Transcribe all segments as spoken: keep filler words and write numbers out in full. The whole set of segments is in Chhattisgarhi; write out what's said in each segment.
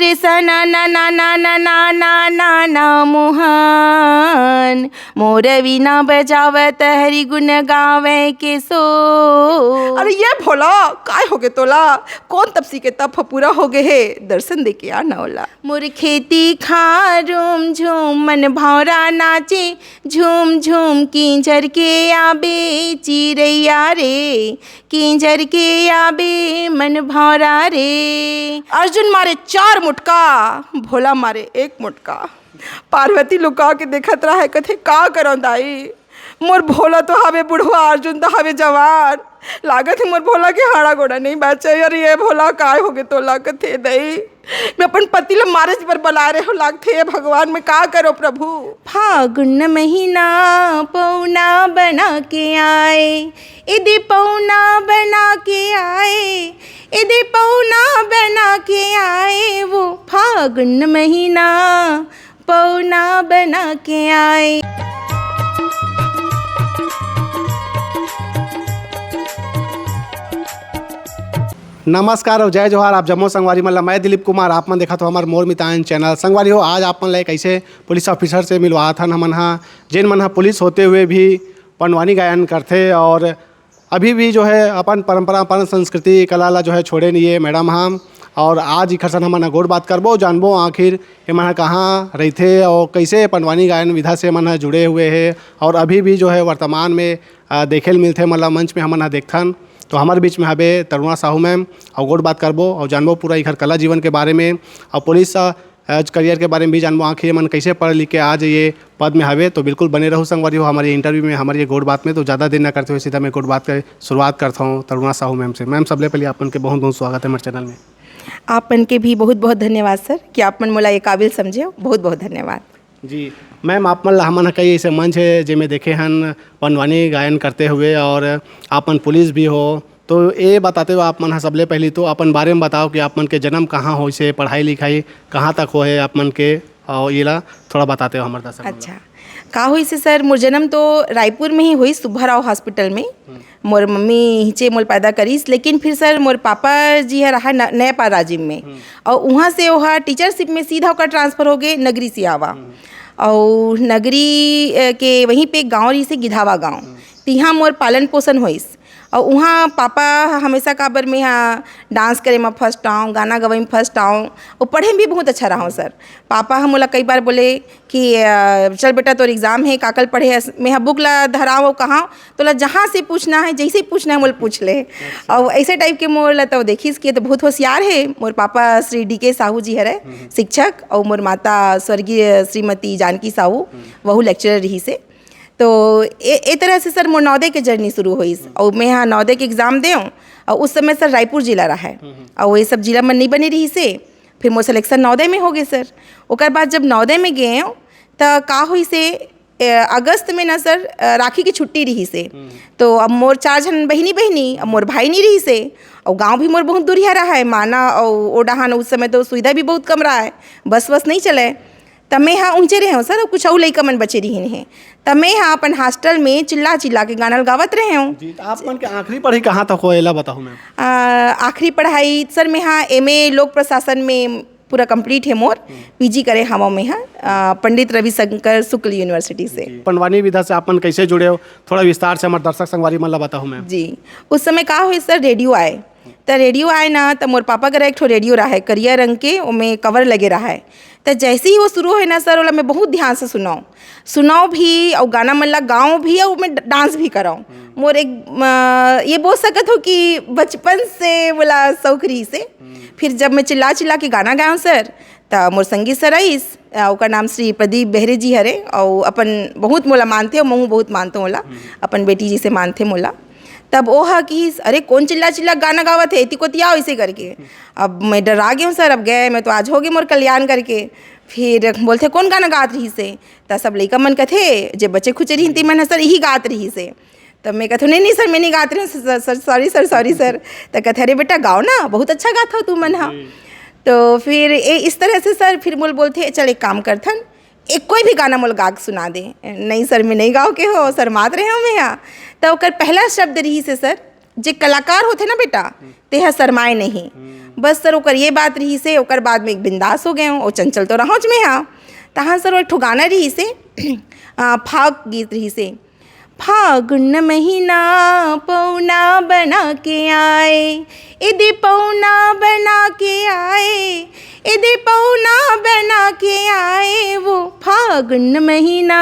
कृष्ण ना ना ना ना ना ना ना ना ना मोहन, मोर वीणा बजावत हरि गुण गावे के सो। अरे ये भोला, काय होगे तोला? कौन तपसी के तप ह पूरा होगे हे? दर्शन दे के आ ना ओला। मोर खेती खार झूम झूम मन भौरा नाचे, झूम झूम किंजर के आबे चिरैया रे, किंजर के आबे मन भौरा रे। अर्जुन मारे चार मुटका, भोला मारे एक मुटका। पार्वती लुका के देखत रहे, कथे, "का करौं दाई, मोर भोला तो हवे बुढ़वा, अर्जुन तो हवे जवान। लागत हे मोर भोला के हाड़ा गोड़ा नहीं बाचे। अरे ये भोला, काय होगे तोला?" कथे, "दई, मैं अपन पति ल मारे बर बला रहे हो, लागथे ये भगवान, मैं का करो प्रभु?" फागुन महीना पौना बना के आए, इदे पौना बना के आए, इदे पौना बना के आए, वो फागुन महीना पौना बना के आए। नमस्कार और जय जोहार। आप जम्मो संगवारी मन ला मैं दिलीप कुमार, आप मन देखत हो हमर मोर मितान चैनल। संगवारी हो, आज आप मन ला एक ऐसे पुलिस ऑफिसर से मिलवात हन हमन हा, जेन मन हा पुलिस होते हुए भी पंडवानी गायन करथे और अभी भी जो है अपन परंपरा, अपन संस्कृति कला ला जो है छोड़े नहीं है मैडम हा। और आज इखर सन हमन गोठ बात करबो, जानबो आखिर ये मन ह कहाँ रहिथे और कैसे पंडवानी गायन विधा से मन ह जुड़े हुए है और अभी भी जो है वर्तमान में, अ, देखे ल मिलथे, मतलब मंच में हमन ह देखथन। तो हमर बीच में हबे तरुणा साहू मैम, और गोठ बात करबो और जानबो पूरा इखर कला जीवन के बारे में और पुलिस, अ, आज करियर के बारे में भी जानबो, आखिर ये मन कैसे पढ़ लिख के आज ये पद में हवे। तो बिल्कुल बने रहू संगवारी हो हमारे इंटरव्यू में, हमारे ये गोठ बात में। तो ज़्यादा देर ना करते हुए सीधा मैं गोठ बात के शुरुआत करता हूँ तरुणा साहू मैम से। मैम, सबले पहले आप मन के बहुत बहुत स्वागत है हमारे चैनल में। आप मन के भी बहुत बहुत धन्यवाद सर, कि आप मन मोला ये काबिल समझे हो, बहुत बहुत धन्यवाद। जी मैम, आप मन ला हमन ह कई ऐसे मंच है जेमे देखे हन पंडवानी गायन करते हुए और आप मन पुलिस भी हो, तो ये बताते हुए आप मन ह सबले पहली तो अपन बारे में बताओ कि आप मन के जन्म कहाँ होइसे, पढ़ाई लिखाई कहाँ तक होए आप मन के, और येला थोड़ा बताते हो हमर दर्शक मन ला। अच्छा, का होइसे सर, मोर जन्म तो रायपुर में ही होइस, सुब्बा राव हॉस्पिटल में। मोर मम्मी हिचे मोल पैदा करिस, लेकिन फिर सर मोर पापा जी ह रहा न-, नयापारा राजिम में, और वहाँ से वह टीचरशिप में सीधा ओकर ट्रांसफर हो गए नगरी सियावा। और नगरी, अ, के वहीं पे एक गाँव रहिसे गिधावा गाँव, तिहाँ मोर पालन पोषण होइस। और वहाँ पापा ह हमेशा काबर में यहाँ डांस करे में फर्स्ट आऊँ, गाना गवई में फर्स्ट आऊँ, और पढ़े में भी बहुत अच्छा रहा सर। पापा हम मोला कई बार बोले कि, "अ, चल बेटा, तोर एग्जाम है, काकल पढ़े हस?" मैं ह बुक ला धराओ, कहाँ तोला जहाँ से पूछना है, जैसे पूछना है, मोला पूछ ले। और ऐसे टाइप के मोर ला तो देखिस कि ये तो बहुत होशियार है। मोर पापा श्री डी के साहू जी हरे, शिक्षक, और मोर माता स्वर्गीय श्रीमती जानकी साहू, वहू लेक्चरर रहिसे। तो ए, ए तरह से सर मोर नवोदय के जर्नी शुरू होइस। और मैं यहाँ नवोदय के एग्जाम देव, और उस समय सर रायपुर जिला रहा है, और ये सब जिला मन नहीं बने रहिसे। फिर मोर सिलेक्शन नवोदय में हो गए सर। ओकर बाद जब नवोदय में गए, त का होइसे, ए, अगस्त में ना सर, अ, राखी की छुट्टी रहिसे। तो अब मोर चार झन बहिनी बहिनी, अब मोर भाई नहीं रहिसे, और गांव भी मोर बहुत दूरिया रहा है, माना और ओ डहान। उस समय तो सुविधा भी बहुत कम रहा है, बस वस नहीं चले। त मैं हा उंचे रहे हूँ सर, कुछ अउ लइका मन बचे रहिन हे। त मैं हा अपन हॉस्टल में चिल्ला चिल्ला के गाना ल गावत रहे हूँ। जी, तो आप मन के आखिरी पढ़ाई कहाँ तक होए, एला बताओ मैम। अ, आखिरी पढ़ाई सर, मैं हा एमए लोक प्रशासन में पूरा कंप्लीट है मोर। पीजी करे हवा में हा, अ, पंडित रविशंकर शुक्ल यूनिवर्सिटी से। जी, पंडवानी विधा से आप मन कैसे जुड़े हो, थोड़ा विस्तार से हमारे दर्शक संगवारी मन ला बताओ मैम। जी, उस समय का होइस सर, रेडियो आए। त रेडियो आए ना, त मोर पापा करा एक ठो रेडियो रहा है, करिया रंग के, ओमे कवर लगे रहा है। त जैसे ही वो शुरू होए ना सर, ओला मैं बहुत ध्यान से सुनाऊँ, सुनाऊँ भी, और गाना मन ला गाऊँ भी, और मैं डांस भी कराऊँ। मोर एक, अ, ये बोल सकत हो कि बचपन से मोला शौक रहिसे। फिर जब मैं चिल्ला चिल्ला के गाना गाऊँ सर, त मोर संगीत सर आइस, अ, ओकर नाम श्री प्रदीप बेहरे जी हरे, और अपन बहुत मोला मानथे, और महूँ बहुत मानथों ओला, अपन बेटी जी से मानथे मोला। तब ओ ह किहिस, "अरे, कौन चिल्ला चिल्ला गाना गावत है, एती कोती आओ," ऐसे करके। अब मैं डरा गई हूँ सर, अब गए, मैं तो आज हो गए मोर कल्याण करके। फिर बोलथे, "कौन गाना गात रहिसे?" त सब लइका मन कथे, जे बचे खुचे रहिन, ते मन ह, "सर, यही गात रहिसे।" तब मैं कथूँ, "नहीं, नहीं सर, मैं नहीं गात रही हूँ sir, sir, sorry sir, sorry sir." त कथे, "अरे बेटा, गाओ ना, बहुत अच्छा गात हो तुमन हा।" तो फिर ए, इस तरह से सर फिर मोल बोलथे, "चल एक काम करथन, एक कोई भी गाना मोल गा के सुना दे।" "नहीं सर, मैं नहीं गाओ के हो, शर्मात रहे हो मैं हा।" त ओकर पहला शब्द रहिसे सर, जे कलाकार होथे ना बेटा, तेहा शरमाए नहीं। बस सर, ओकर ये बात रहिसे, ओकर बाद में एक बिंदास हो गए हूँ, और चंचल तो रहूँच में हाँ। तहाँ सर, वो एक ठो गाना रहिसे, आ, फाग गीत रहिसे, फागुन महीना पौना बना के आए, इदी पौना बना के आए, इदी पौना बना के आए, वो फागुन महीना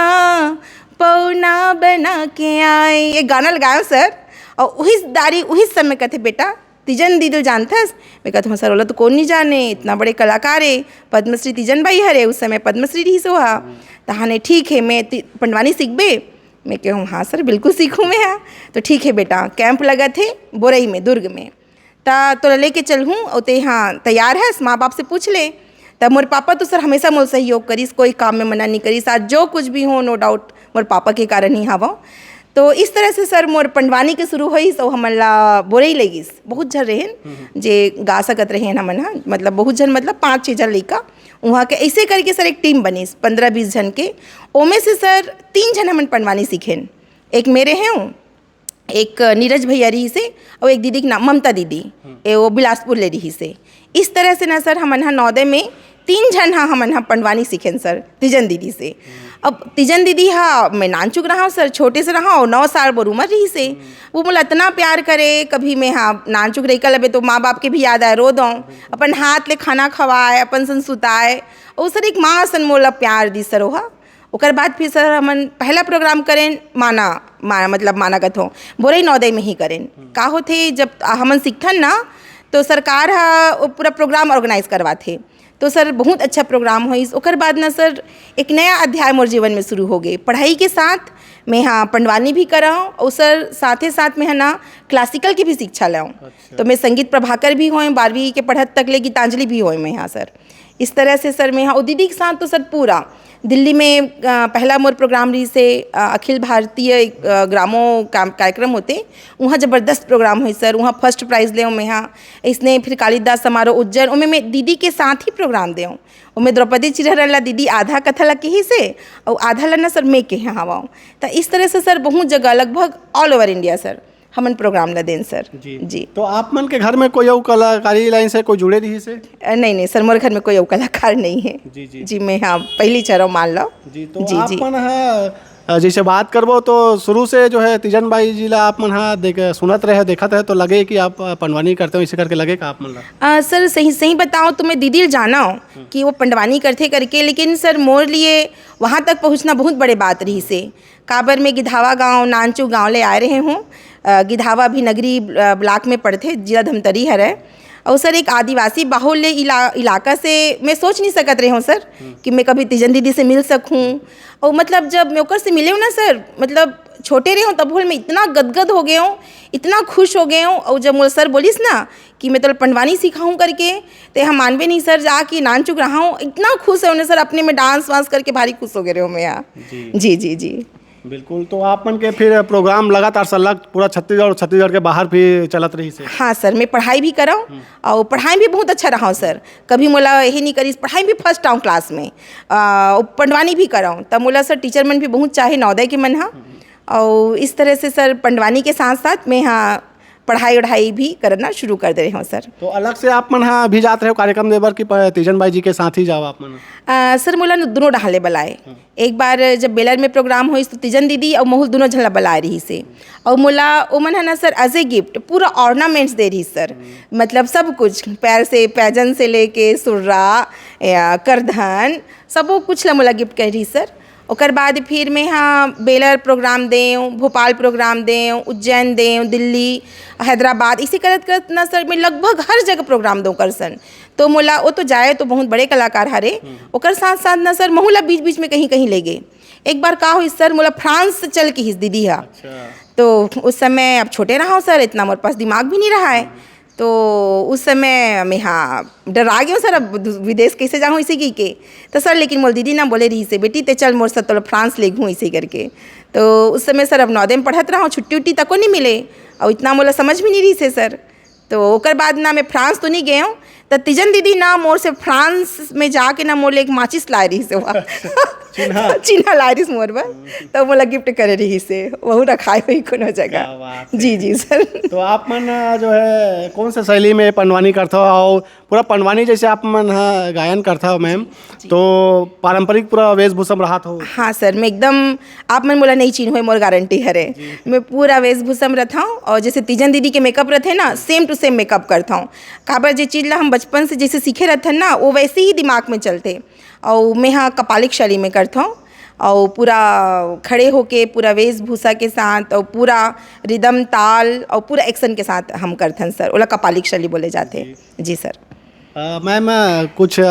पौना बना के आए। ये गाना लगायो सर, और उही दारी, उही समय कथे, "बेटा, तीजन दीदी ल जानथस?" मैं कहत हूँ, "सर, ओला तो कोन नहीं जाने, इतना बड़े कलाकार है, पद्मश्री तीजन बाई हरे, उस समय पद्मश्री रहिस ओहा।" तहाने, "ठीक है, मैं ती-, पंडवानी सीखबे?" मैं कहूँ, "हाँ सर, बिल्कुल सीखूँ मैं हाँ।" "तो ठीक है बेटा, कैंप लगत है बोरई में, दुर्ग में, त तोला लेके चलहूँ, और ते हाँ तैयार हस, माँ बाप से पूछ ले।" तब मोर पापा तो सर हमेशा मोर सहयोग करिस, कोई काम में मना नहीं करिस। आज जो कुछ भी हो, no doubt, मोर पापा के कारण ही हवं। तो इस तरह से सर मोर पंडवानी के शुरू होइस, और हमन ला बोरई ले गिस। बहुत झन रहेन, जे गा सकत रहेन हमन हा, मतलब बहुत झन, मतलब पाँच छः झन लइका। वहाँ के ऐसे करके सर एक टीम बनिस, पन्द्रह बीस झन के। ओमे से सर तीन झन हमन पंडवानी सीखेन, एक मेरे हैं, एक नीरज भैया रहिसे, और एक दीदी के नाम ममता दीदी, ए वो बिलासपुर ले रहिसे। इस तरह से ना सर, हमन हा नवोदय में तीन झन हा हमन हा पंडवानी सीखेन सर, तीजन दीदी से। अब तीजन दीदी हा, मैं नानचुक रहा सर, छोटे से रहा, और नौ साल बोर उमर रहिसे। वो मोला इतना प्यार करे, कभी मैं हा नानचुक रही कलबे तो माँ बाप के भी याद आए, रो दो, अपन हाथ ले खाना खवाए, अपन सन सुताए, और सर एक माँ सन मोला प्यार दी सर ओहा। ओकर बाद फिर सर हमन पहला प्रोग्राम करेन माना, मा-, मतलब माना कथों, बोरई नवोदय में ही करेन। का होथे, जब हमन सीखथन ना, तो सरकार ह वो पूरा प्रोग्राम ऑर्गेनाइज करवाथे। तो सर बहुत अच्छा प्रोग्राम होइस। ओकर बाद ना सर एक नया अध्याय मोर जीवन में शुरू हो गए। पढ़ाई के साथ मैं हाँ पंडवानी भी कराऊँ, और सर साथे साथ में है ना क्लासिकल की भी शिक्षा लाऊँ। अच्छा। तो मैं संगीत प्रभाकर भी होएँ, बारहवीं के पढ़त तक ले गीतांजलि भी होएँ मैं हाँ सर। इस तरह से सर मैं हाँ, और दीदी के साथ तो सर पूरा दिल्ली में, अ, पहला मोर प्रोग्राम रहिसे, अ, अखिल भारतीय, अ, ग्रामो का-, कार्यक्रम होथे, वहाँ जबरदस्त प्रोग्राम होइस सर, वहाँ फर्स्ट प्राइज लेंव मैं हाँ। इसने फिर कालिदास समारोह उज्जैन, ओमे मैं दीदी के साथ ही प्रोग्राम देंव। ओमे द्रौपदी चिरहरण ला दीदी आधा कथा ला किहिसे, और आधा ला ना सर मैं केहे हवंव। त इस तरह से सर बहुत जगह, लगभग all over India सर, हमन प्रोग्राम ला देन सर। जी। जी। तो आप मन के घर में कोई अउ कलाकारी लाइन से कोई जुड़े रहिसे? अ, नहीं, नहीं सर, मोर घर में कोई अउ कलाकार नहीं है। जी, जी। जी, मैं हाँ, पहली चरव मान लो। जी, तो जी, आप जी। मन हा, अ, जैसे बात करबो तो शुरू से जो है तीजन बाई जी ला आप मन हा देख, सुनत रहे, देखत रहे, तो लगे कि आप, अ, पंडवानी करते हो, इसे करके लगे का आप मन ला? अ, सर, सही, सही बताओ तो मैं दीदी ल जाना हूँ हम्म। कि वो पंडवानी करथे करके, लेकिन सर, मोर लिए वहाँ तक पहुँचना बहुत बड़े बात रहिसे। काबर मैं गिधावा गांव, नानचू गांव ले आए रहे हूँ। अ, गिधावा भी नगरी, अ, ब्लॉक में पड़थे, जिला धमतरी हरे। और सर, एक आदिवासी बाहुल्य इला-, इलाका से मैं सोच नहीं सकत रहे हूँ सर, हम्म। कि मैं कभी तीजन दीदी से मिल सकूँ। और मतलब, जब मैं ओकर से मिले हूँ ना सर, मतलब, छोटे रहे हूँ, तब मैं इतना गदगद हो गए हूँ, इतना खुश हो गए हूँ। और जब मोर सर बोलिस ना कि मैं तोला पंडवानी सिखाऊँ करके, ते हम मानबे नहीं सर, जाके नानचुक रहा हूँ, इतना खुश है उन्हें सर, अपने में डांस वांस करके भारी खुश हो गए रहे हूँ मैं यहाँ। जी। जी, जी, जी। बिल्कुल, तो आप मन के फिर प्रोग्राम लगातार सलग पूरा छत्तीसगढ़ और छत्तीसगढ़ के बाहर भी चलत रहिसे। हाँ सर, मैं पढ़ाई भी कराऊँ हम्म। और पढ़ाई भी बहुत अच्छा रहा हूँ सर। कभी मोला यही नहीं करिस, पढ़ाई भी फर्स्ट आऊँ क्लास में, आ, पंडवानी भी कराऊँ, तब मोला सर टीचर मन भी बहुत चाहे नवोदय के मन हा। हम्म। और इस तरह से सर पंडवानी के साथ साथ मैं हाँ पढ़ाई वढ़ाई भी करना शुरू कर दे रहे हूँ सर। तो अलग से आप मन हा भी जात रहे हो कार्यक्रम दे बर कि प-, तीजन बाई जी के साथ ही जाओ आप मन? आ, सर, मोला न दोनों डहार ले बलाए। हम्म। एक बार जब बेलर में प्रोग्राम होइस, तो तीजन दीदी और महू ल दोनों झन ला बलाए रहिसे। और मोला ओमन ह ना सर, as a gift पूरा ornaments दे रहिस सर। हम्म। मतलब सब कुछ, पैर से, पैजन से लेके सुर्रा, या करधन, सबो कुछ ला मोला गिफ्ट करे रहिस सर। ओकर बाद फिर मैं हा बेलर प्रोग्राम देव, भोपाल प्रोग्राम देव, उज्जैन देव, दिल्ली, हैदराबाद, इसे करत करत ना सर, मैं लगभग हर जगह प्रोग्राम देव कर सन। तो मोला, वो तो जाए तो बहुत बड़े कलाकार हरे, हम्म। ओकर साथ साथ ना सर, महू ला बीच बीच में कहीं कहीं ले गए। एक बार का होइस सर, मोला फ्रांस चल के हिस दीदी हा। अच्छा। तो उस समय अब छोटे रहा हूँ सर, इतना मोर पास दिमाग भी नहीं रहा है। हम्म। तो उस समय मैं हा डरा गई हूँ सर, अब दू-, विदेश कैसे जाऊँ इसे की के। तो सर, लेकिन मोर दीदी ना बोले रहिसे, "बेटी, ते चल मोर साथ, तोला फ्रांस ले घूँ," इसे करके। तो उस समय सर, अब नवोदय में पढ़त रहा हूँ, छुट्टी उट्टी तको नहीं मिले, और इतना मोला समझ भी नहीं रहिसे सर। तो ओकर बाद ना मैं फ्रांस तो नहीं गए हूँ, तो तीजन दीदी ना मोर से फ्रांस में जाके ना मोर ले एक माचिस लाए रहिसे वहाँ। अच्छा, चिन्हा? चिन्हा लाए रिहिस मोर बर, त मोला गिफ्ट करे रिहिस हे, वहू रखाए होही कोनो जगह। क्या बात है। जी, जी सर। तो आप मन, अ, जो है, कौन से शैली में पंडवानी करथव अउ पूरा पंडवानी जैसे आप मन ह गायन करथव मैम, जी। तो पारंपरिक पूरा वेशभूषा में रहत हो? हाँ सर, मैं एकदम, आप मन मोला नइ चिन्हो, मोर गारंटी हरे। जी। मैं पूरा वेशभूषा में रहथव अउ जैसे तीजन दीदी के मेकअप रथे ना, सेम टू सेम मेकअप करथव। काबर जे चीज ला हम बचपन से जैसे सीखे रहथन ना, वो वैसे ही दिमाग में चलथे। अउ मैं हा कपालिक शैली में करथव अउ पूरा खड़े होके, पूरा वेशभूषा के साथ अउ पूरा रिदम, ताल अउ पूरा एक्शन के साथ हम करथन सर। ओला कपालिक शैली बोले जाथे। जी। जी सर। अ, मैम, अ, कुछ, अ,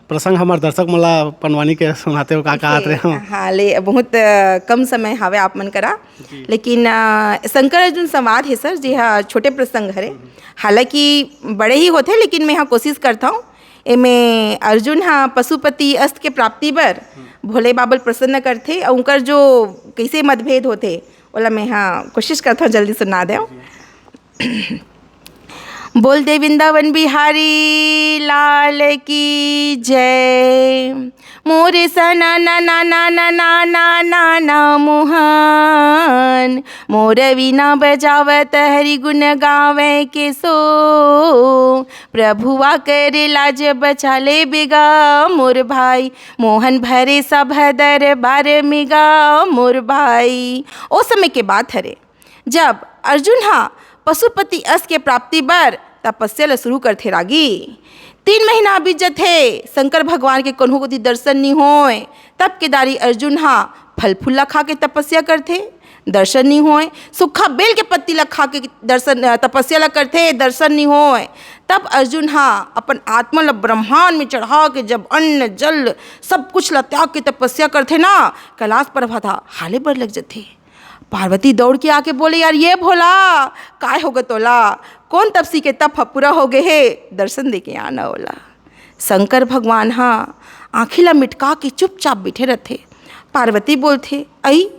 प्रसंग हमर दर्शक मन ला पंडवानी के सुनाते हो, का, का कहत रहे हो? हाँ, ले, बहुत, अ, कम समय हावे आप मन करा, जी। लेकिन, अ, शंकर अर्जुन संवाद हे सर, जी हाँ, छोटे प्रसंग हरे। हम्म। हालांकि बड़े ही होथे, लेकिन मैं हा कोशिश करथव। एमे अर्जुन हा पशुपति अस्त्र के प्राप्ति बर हम्म। भोले बाबा ल प्रसन्न करथे अउ उनकर जो कैसे मतभेद होथे, ओला मैं हा कोशिश करथव जल्दी सुना देव। जी। बोल दे वृंदावन बिहारी लाल की जय। मोर सना ना ना ना ना ना ना ना ना मोहन, मोर वीणा बजावत हरि गुण गावे के सो। प्रभुआ कर लाज बचा ले बेगा मोर भाई, मोहन भरे सभ दरबार में गा मोर भाई। ओ समय के बात हरे, जब अर्जुन हा पशुपति अस के प्राप्ति बर तपस्या ल शुरू करथे रागी। तीन महीना बीत जथे, शंकर भगवान के कोनो कोती दर्शन नी होय। तब केदारी अर्जुन हा फल फूल ला खा के तपस्या करथे, दर्शन नी होय। सूखा बेल के पत्ती ला खा के दर्शन, अ, तपस्या ला करथे, दर्शन नी होय। तब अर्जुन हा अपन आत्मा ला ब्रह्मांड में चढ़ा के जब अन्न, जल, सब कुछ ला त्याग के तपस्या करथे ना, कैलाश पर्वत हा हाले बर लग जथे। पार्वती दौड़ के आके बोले, "यार, ये भोला, काय होगे तोला? कौन तपसी के तप ह पूरा होगे हे? दर्शन दे के आना ओला।" शंकर भगवान हा आँखी ला मिटका के चुपचाप बैठे रथे। पार्वती बोलथे, "अई,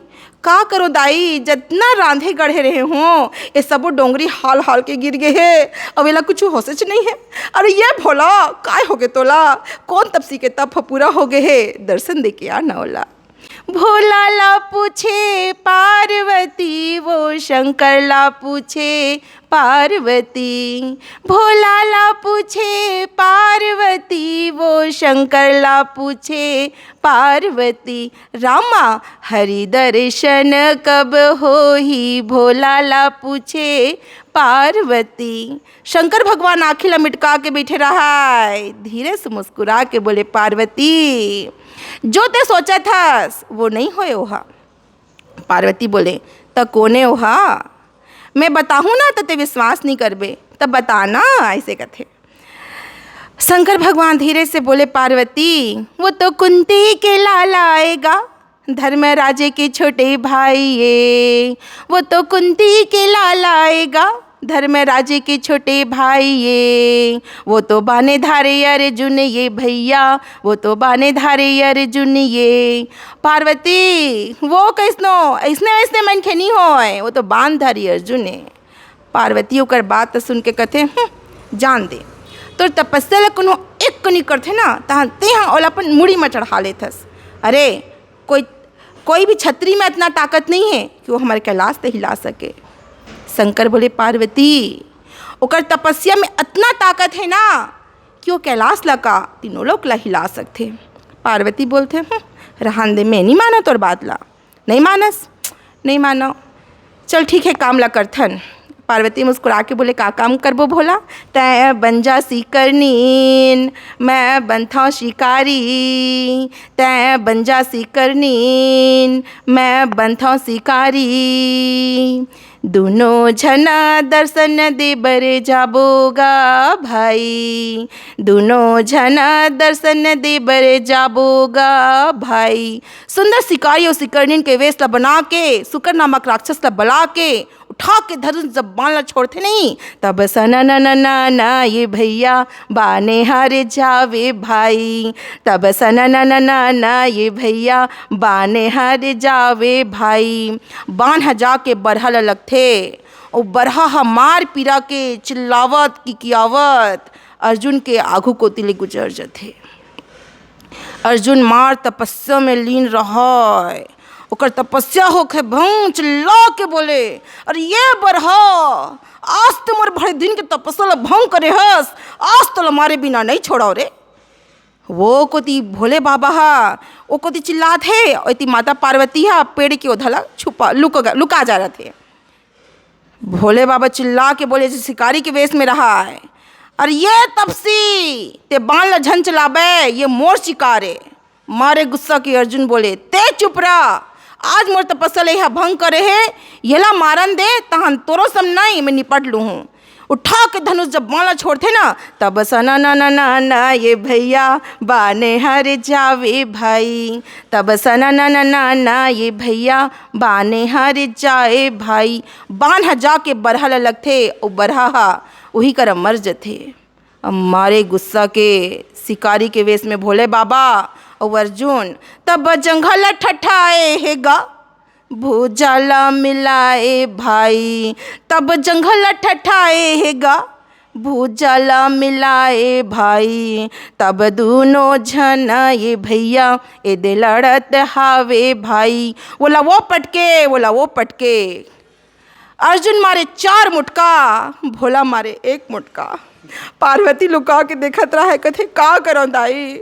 का करो दाई, जतना रांधे गढ़े रहे हो, ये सबो डोंगरी हाल हाल के गिर गे हे, अब एला कुछ होसेच नहीं हे। अरे ये भोला, काय होगे तोला? कौन तपसी के तप ह पूरा होगे हे? दर्शन दे के आना ओला।" भोला ला पूछे पार्वती, वो शंकर ला पूछे पार्वती। भोला ला पूछे पार्वती, वो शंकर ला पूछे पार्वती। रामा, हरि दर्शन कब होही? भोला ला पूछे पार्वती। शंकर भगवान आँखी ला मिटका के बैठे रहाय, धीरे से मुस्कुरा के बोले, "पार्वती, जो ते सोचत हस, वो नहीं होय ओहा।" पार्वती बोले, "त कोने ओहा? मैं बताहूँ ना, त ते विश्वास नहीं करबे, त बताना," ऐसे कथे। शंकर भगवान धीरे से बोले, "पार्वती, वो तो कुंती के लाला आएगा, धर्मराजे के छोटे भाई ये, वो तो कुंती के लाला आएगा, धर्मराजे के छोटे भाई ये, वो तो बाने धारे अर्जुन ये भैया, वो तो बाने धारे अर्जुन ये।" पार्वती, "वो कैसनो, ऐसने वैसने मनखे नहीं होय, वो तो बान धारी अर्जुन है।" पार्वती ओकर बात सुन के कथे, "हम्म, जान दे, तोर तपस्या ल कोनो एक कनी करथे ना, तहां तेहां ओला अपन मुड़ी म चढ़ा लेथस। अरे, कोई, कोई भी छतरी में इतना ताकत नहीं है कि वो हमारे कैलाश ते हिला सके।" शंकर बोले, "पार्वती, ओकर तपस्या में इतना ताकत है ना कि वो कैलाश ला का, तीनों लोक ला हिला सकथे।" पार्वती बोलथे, "हम्म, रहन दे, मैं नहीं माना तोर बात ला।" "नहीं मानस?" "नहीं मानो।" "चल ठीक है, काम ला करथन।" पार्वती मुस्कुरा के बोले, "का काम करबो भोला?" "तैं बन जा शिकरनीन, मैं बनथौं शिकारी। तैं बन जा शिकरनीन, मैं बनथौं शिकारी। दुनों झना दर्शन दे बर जाबो गा भाई, दुनों झना दर्शन दे बर जाबो गा भाई।" सुंदर शिकारी अउ शिकरनीन के वेश ला बना के, सुकर नामक राक्षस ला बला के, उठा के धनुष जब बाण ला छोड़थे नहीं, तब सना ना ना ना ना ये भैया बाने हारे जावे भाई, तब सना ना ना ना ना ये भैया बाने हारे जावे भाई। बाण ह जाके बरहा ला लगथे, अउ बरहा ह मार पीरा के चिल्लावत किकियावत अर्जुन के आघू कोति ले गुजर जथे। अर्जुन मार तपस्या में लीन रहय। ओकर तपस्या होके भंग चिल्ला के बोले, "अरे ये बरहा, आज तो मोर बड़े दिन के तपस्या ल भंग करे हस, आज तो ल मारे बिना नहीं छोड़व रे।" वो कोती भोले बाबा हा, वो कोती चिल्लात हे, ओती माता पार्वती हा पेड़ के ओधा ला छुपा, लुक, लुका जा रथे। भोले बाबा चिल्ला के बोले, "जो शिकारी के वेश में रहा है, अरे ये तपसी, ते बाण ला झन चलाबे, ये मोर शिकार है।" मारे गुस्सा के अर्जुन बोले, "ते चुप रह, आज मोर तपस्या ले हा भंग करे हे, येला मारन दे, तहन तोरो सम नहीं मैं निपट लूहूँ।" उठा के धनुष जब बाण ला छोड़थे ना, तब सना ना ना ना ना ये भैया बाने हर जावे भाई, तब सना ना ना ना ना ये भैया बाने हर जाए भाई। बाण ह जाके बरहा ला लगथे, अउ बरहा ह उही करा मर जथे। अब मारे गुस्सा के शिकारी के वेश में भोले बाबा अउ अर्जुन तब जंघल ठठाए हे गा, भुजा ला मिलाए भाई, तब जंघल ठठाए हे गा, भुजा ला मिलाए भाई, तब दूनो झन ये भैया एदे लड़त हावे भाई। ओला वो पटके, ओला वो पटके। अर्जुन मारे चार मुटका, भोला मारे एक मुटका। पार्वती लुका के देखत रहे, कथे, "का करौं दाई,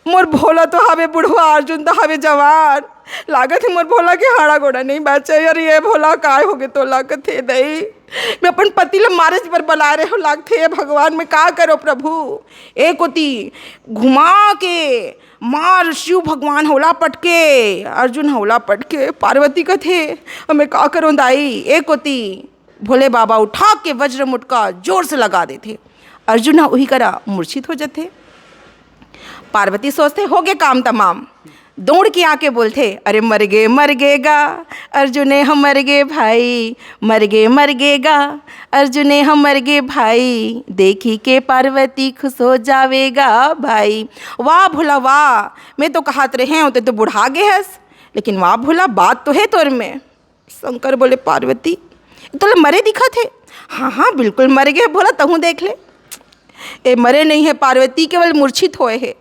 मोर भोला तो हवे बुढ़वा, अर्जुन तो हवे जवान, लागत हे मोर भोला के हाड़ा गोड़ा नहीं बाचे। अरे ये भोला, काय होगे तोला?" कथे, "दई, मैं अपन पति ल मारे बर बला रहे हो, लागथे, हे भगवान, मैं का करो प्रभु?" ए कोती घुमा के मार शिव भगवान ह ओला पटके, अर्जुन ह ओला पटके। पार्वती कथे, "अब मैं का करो दाई?" ए कोती भोले बाबा उठा के वज्र मुटका जोर से लगा देथे। अर्जुन ह उही करा मूर्छित हो जथे। पार्वती सोचथे, "होगे काम तमाम।" दौड़ के आके बोलथे, "अरे मरगे, मरगे गा, अर्जुने ह मरगे भाई, मरगे, मरगे गा, अर्जुने ह मरगे भाई, देखी के पार्वती खुश हो जावेगा भाई।" वाह भोला वाह, मैं तो कहत रहे हूँ, ते तो बुढ़ा गे हस, लेकिन वाह भोला, बात तो हे तोर में। शंकर बोले, "पार्वती, तोला मरे दिखत हे?" "हाँ, हाँ, बिल्कुल मर गे भोला, तहूँ देख ले।" "ए, मरे नहीं हे पार्वती, केवल मूर्छित होए हे।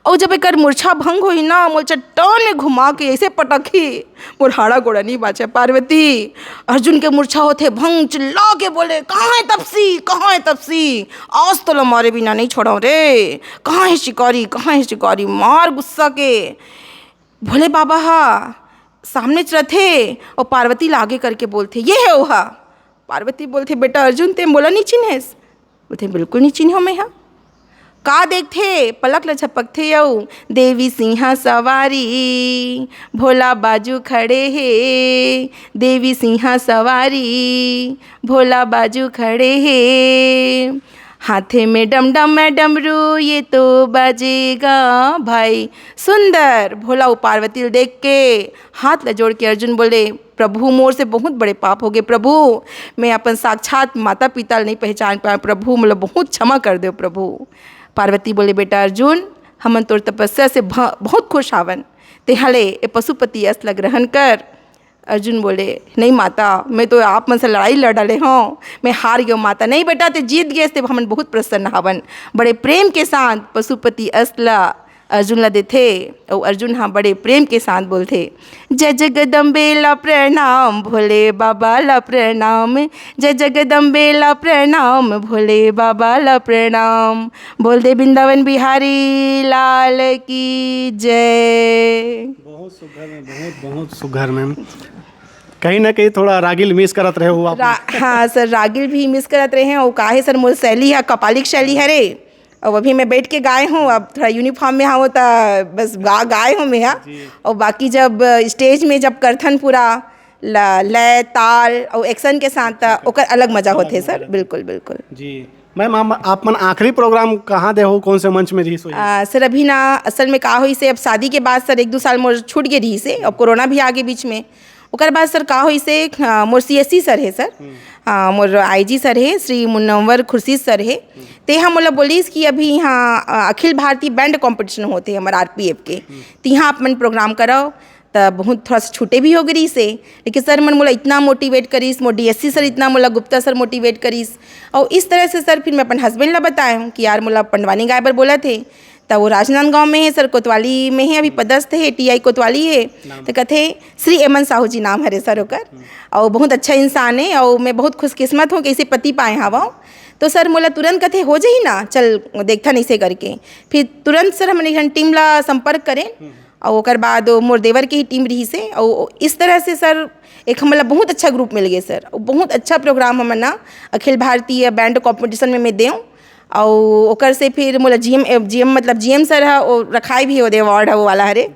अउ जब एकर मूर्छा भंग होही ना, मोर चट्टान में घुमा के ऐसे पटकही, मोर हाड़ा गोड़ा नहीं बाचे पार्वती।" अर्जुन के मूर्छा होथे भंग, चिल्ला के बोले, "कहाँ हे तपसी, कहाँ हे तपसी? आज तोला मारे बिना नहीं छोड़ौं रे। कहाँ हे शिकारी, कहाँ हे शिकारी?" मार गुस्सा के भोले बाबा हा सामने च रथे अउ पार्वती ला आगे करके बोलथे, "ये हे ओहा।" पार्वती बोलथे, "बेटा अर्जुन, ते मोला नी चिन्हेस?" बोलथे, "बिल्कुल नी चिन्हेंव मैं हा।" का देखथे, पलक ल झपकथे अउ देवी सिंहा सवारी, भोला बाजू खड़े हे, देवी सिंहा सवारी, भोला बाजू खड़े हे, हाथे में डम डम डमरू, ये तो बाजेगा भाई। सुंदर भोला अउ पार्वती ल देख के हाथ ल जोड़ के अर्जुन बोले, "प्रभु, मोर से बहुत बड़े पाप होगे प्रभु, मैं अपन साक्षात माता पिता ल नहीं पहचान पाए प्रभु, मोला बहुत क्षमा कर देव प्रभु।" पार्वती बोले, "बेटा अर्जुन, हमन तोर तपस्या से भ-, बहुत खुश हावन, तेहले ए पशुपति अस ल ग्रहण कर।" अर्जुन बोले, "नहीं माता, मैं तो आप मन से लड़ाई लड़ डाले हौं, मैं हार गेंव माता।" "नहीं बेटा, ते जीत गेस, ते हमन बहुत प्रसन्न हावन।" बड़े प्रेम के साथ पशुपति अस ल अर्जुन ल देथे, अउ अर्जुन ह बड़े प्रेम के साथ बोलथे, "जय जगदम्बे ला प्रणाम, भोले बाबा ला प्रणाम, जय जगदम्बे ला प्रणाम, भोले बाबा ला प्रणाम।" बोल दे वृंदावन बिहारी लाल की जय। बहुत सुघर में, बहुत, बहुत सुघर में। कहीं ना कहीं थोड़ा रागिल मिस करत रहे हो आप। रा-, हाँ सर, रागिल भी मिस करत रहे हैं। वो काहे सर, मोर शैली है, कपालिक शैली हरे। अब अभी मैं बैठ के गाए हूँ, अब थोड़ा यूनिफॉर्म में हवं, त बस गा-, गाए हूँ मैं, हाँ। जी। और बाकी जब स्टेज में जब करथन पूरा ल-, लय, ताल और एक्शन के साथ, त ओकर अलग मजा होथे सर। बिल्कुल, बिल्कुल। जी। मैम, आप, आप मन आखिरी प्रोग्राम कहाँ दे हो, कौन से मंच में रहिस होही? आ, सर, अभी ना, असल में का होइस हे, अब शादी के बाद सर एक दो साल मोर छूट गे रहिस हे, अब कोरोना भी आ गे बीच में। ओकर बाद सर का होइस हे, आ, मोर सीएससी सर हे सर, हम्म। आ, मोर आईजी सर हे, श्री मुनव्वर खुर्शीद सर हे, हम्म। ते ह मोला बोलिस कि अभी इहाँ, आ, अखिल भारतीय बैंड कॉम्पिटिशन होथे हमर आरपीएफ के, हम्म। तिहाँ आप मन प्रोग्राम करव। त बहुत थोड़ा सा छूटे भी हो गे रहिस हे, लेकिन सर मन मोला इतना मोटिवेट करिस, मोर डीएससी सर इतना मोला, गुप्ता सर मोटिवेट करिस। और इस तरह से सर फिर मैं अपन हस्बैंड ला बताए हूँ कि यार मोला पंडवानी गाए बर बोलत हे, त वो राजनांदगांव में हे सर, कोतवाली में हे, अभी पदस्थ हे, टीआई कोतवाली हे। त कथे श्री एमन साहू जी नाम हरे सर ओकर, अउ बहुत अच्छा इंसान हे, अउ मैं बहुत खुशकिस्मत हूँ कि ऐसे पति पाए हवं। तो सर मोला तुरंत कथे, "हो जाही ना, चल देखथन ऐसे करके।" फिर तुरंत सर हमन एक ठन टीम ला संपर्क करें, अउ ओकर बाद वो मोर देवर के ही टीम रहिस हे, अउ इस तरह से सर एक हमन ला बहुत अच्छा ग्रुप मिल गए सर, अउ बहुत अच्छा प्रोग्राम हमन ना अखिल भारतीय बैंड कॉम्पिटिशन में मैं देव, अउ ओकर से फिर मोला जीएम, जीएम मतलब जीएम सर ह, वो रखाई भी ओदे अवार्ड ह, वो वाला हरे।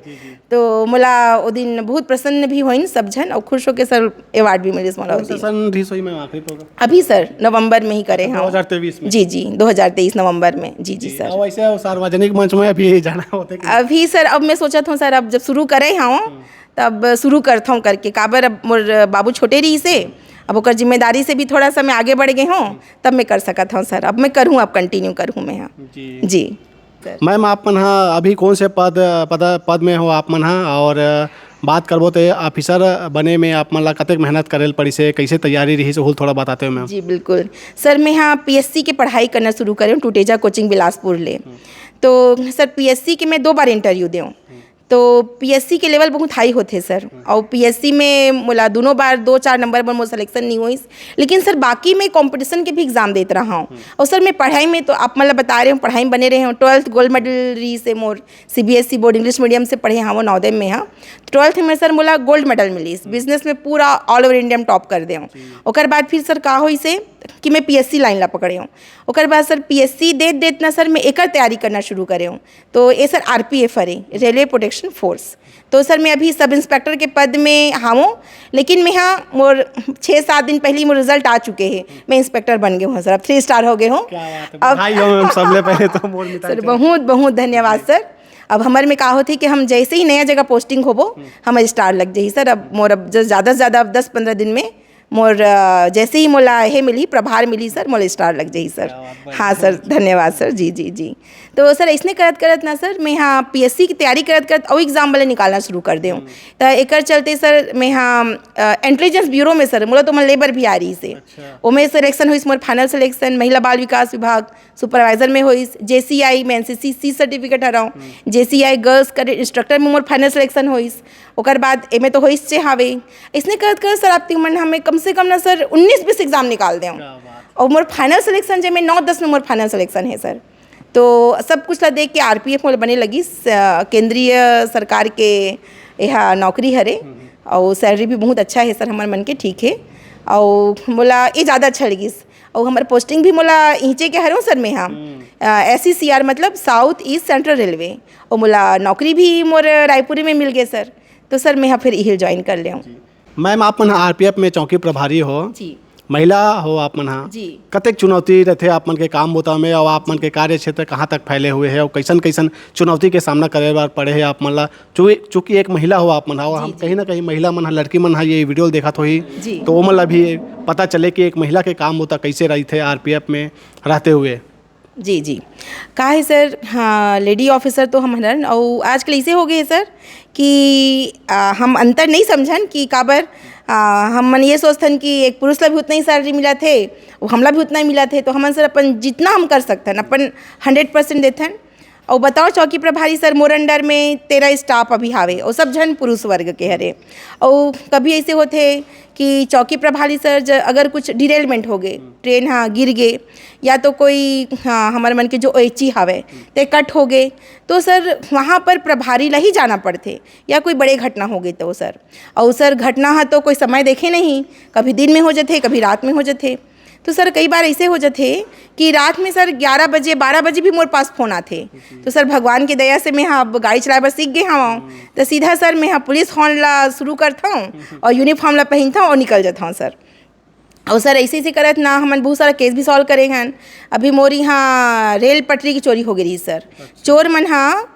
तो मोला ओ दिन बहुत प्रसन्न भी होइन सब झन, अउ खुश होके सर अवार्ड भी मिलिस मोला ओ कौन दिन। सेशन रिहिस होही मैम आखिरी प्रोग्राम? अभी सर नवंबर में ही करे हन। दो हज़ार तेईस में? जी, जी, दो हज़ार तेईस नवंबर में। जी, जी, जी, सर। अब ऐसे सार्वजनिक मंच में अभी जाना होते कि अभी सर, अब मैं सोचत हूँ सर, अब जब शुरू करे हूँ, तब शुरू करत हूँ करके, काबर अब मोर बाबू छोटे रहिस हे, अब ओकर जिम्मेदारी से भी थोड़ा सा मैं आगे बढ़ गए हूँ, तब मैं कर सकत हूँ सर। अब मैं करूँ, अब कंटिन्यू करूँ मैं, हाँ। जी। जी। मैम, आप मन हा अभी कौन से पद, पद, पद में हो आप मन हा, और बात करबो तो ऑफिसर बने में आप मन ला कतेक मेहनत करे ल पड़िस हे, कैसे तैयारी रहिस, ओहू ल थोड़ा बताते हो मैम। जी, बिल्कुल। सर, मैं हाँ पीएससी के पढ़ाई करना शुरू करे हूँ टुटेजा कोचिंग बिलासपुर ले। तो सर, पीएससी के मैं दो बार इंटरव्यू दे हूँ। तो पीएससी के लेवल बहुत हाई होथे सर, और पीएससी में मोला दोनों बार दो चार नंबर पर मोर सिलेक्शन नहीं होइस, लेकिन सर बाकी मैं कंपटीशन के भी एग्जाम देत रहा हूँ। और सर मैं पढ़ाई में तो आप मतलब बता रहे हो, पढ़ाई में बने रहे हूँ, ट्वेल्थ गोल्ड मेडल रहिस हे मोर, सीबीएसई बोर्ड इंग्लिश मीडियम से पढ़े हाँ वो नवोदय में हाँ। ट्वेल्थ में सर मोला गोल्ड मेडल मिलिस बिजनेस में, पूरा ऑल ओवर इंडिया में टॉप कर दे हूँ। ओकर बाद फिर सर का होइस हे कि मैं पीएससी लाइन ला पकड़े हूँ। ओकर बाद सर पीएससी देत देत ना सर मैं एकर तैयारी करना शुरू करे हूँ। तो ये सर आरपीएफ हरे, रेलवे प्रोटेक्शन फोर्स। तो सर मैं अभी सब इंस्पेक्टर के पद में हावों, लेकिन मैं हाँ मोर छः सात दिन पहले ही मोर रिजल्ट आ चुके हैं, मैं इंस्पेक्टर बन गए हूँ सर, अब थ्री स्टार हो गए हूँ। क्या बात है, अब बधाई हो मैम, सबले पहले तो मोर मिठाई सर चाहिए। बहुत बहुत धन्यवाद सर। अब हमर में का होथे कि हम जैसे ही नया जगह पोस्टिंग होबो, हमर स्टार लग जाही सर। अब मोर अब ज-, ज़्यादा से ज़्यादा अब दस पन्द्रह दिन में मोर, अ, जैसे ही मोला हे मिली, प्रभार मिली सर, मोला स्टार लग जाही सर। क्या बात, बहुत हाँ सर, धन्यवाद सर। जी, जी, जी। तो सर, इसने करत करत ना सर, मैं हाँ पीएससी की तैयारी करत करत अउ एग्जाम वाले निकालना शुरू कर दे हूँ। तो एकर चलते सर, मैं हाँ इंटेलिजेंस ब्यूरो में सर, मोला तो मन लेबर भी आ रही से। अच्छा। ओमे सिलेक्शन होइस मोर, फाइनल सिलेक्शन महिला बाल विकास विभाग सुपरवाइजर में होइस, जेसीआई में एनसीसी सी सर्टिफिकेट हराऊँ, जेसीआई गर्ल्स कैडेट इंस्ट्रक्टर में मोर फाइनल सिलेक्शन होइस। ओकर बाद एमे तो होइस चे हावे। इसने करत करत सर, आप मन हमें कम से कम ना सर उन्नीस बीस एग्जाम निकाल दें। क्या बात। और मोर फाइनल सिलेक्शन, जे में नौ दस में मोर फाइनल सिलेक्शन है सर। तो सब कुछ ला देख के आरपीएफ मोला बने लगिस, अ, केंद्रीय सरकार के एहा नौकरी हरे। और सैलरी भी बहुत अच्छा है सर, हमर मन के ठीक है। और मोला ये ज़्यादा अच्छा लगिस। और हमर पोस्टिंग भी मोला इहिचे के हरऊँ सर, मैं हाँ एसईसीआर मतलब साउथ ईस्ट सेंट्रल रेलवे, और मोला नौकरी भी मोर रायपुर में मिल गए सर। तो सर मैं हाँ फिर इहिल ज्वाइन कर लेऊँ। मैम, आप मन आरपीएफ में चौकी प्रभारी हो, जी। महिला हो आप मन हा, जी। कतेक चुनौती रहथे आप मन के काम बुता में, और आप मन के कार्य क्षेत्र कहाँ तक फैले हुए है, और कैसन कैसन चुनौती के सामना करे बर पड़े है आप मन ला? चूँकि चूँकि एक महिला हो आप मन हा, और जी, हम जी। कहीं ना कहीं महिला मन हा, लड़की मन हा ये वीडियो देखत होही, जी। तो वो मन ला भी पता चले कि एक महिला के काम बुता कैसे रहिथे आरपीएफ में रहते हुए। जी, जी। का है सर, हाँ, लेडी ऑफिसर तो हम हरन, और आजकल ऐसे हो गए है सर कि, आ, हम अंतर नहीं समझन कि काबर, आ, हम मन ये सोचथन कि एक पुरुष ला भी उतना ही सैलरी मिलत है, वो हमला भी उतना ही मिलत है, तो हमन सर अपन जितना हम कर सकथन, अपन हंड्रेड परसेंट देथन। और बताओ चौकी प्रभारी सर, मोर अंडर में तेरह स्टाफ अभी हावे, और सब झन पुरुष वर्ग के हरे। और कभी ऐसे होथे कि चौकी प्रभारी सर ज-, अगर कुछ डिरेलमेंट हो गए, ट्रेन हाँ गिर गए, या तो कोई हाँ हमर मन के जो ओएची हावे ते कट हो गए, तो सर वहाँ पर प्रभारी ला ही जाना पड़थे, या कोई बड़े घटना हो गए तो सर। और सर घटना हा तो कोई समय देखे नहीं, कभी दिन में हो जथे, कभी रात में हो जथे। तो सर कई बार ऐसे हो जथे कि रात में सर ग्यारह बजे, बारह बजे भी मोर पास फोन आथे। तो सर भगवान के दया से मैं हाँ अब गाड़ी चलाए बर सीख गए हवं, तो सीधा सर मैं हाँ पुलिस हॉर्न ला शुरू करथौं और यूनिफॉर्म ला पहनथौं और निकल जथौं सर। और सर ऐसे ऐसे करत ना हमन बहुत सारा केस भी सॉल्व करे हन। अभी मोर यहाँ रेल पटरी की चोरी हो गई रही सर। चोर मन हाँ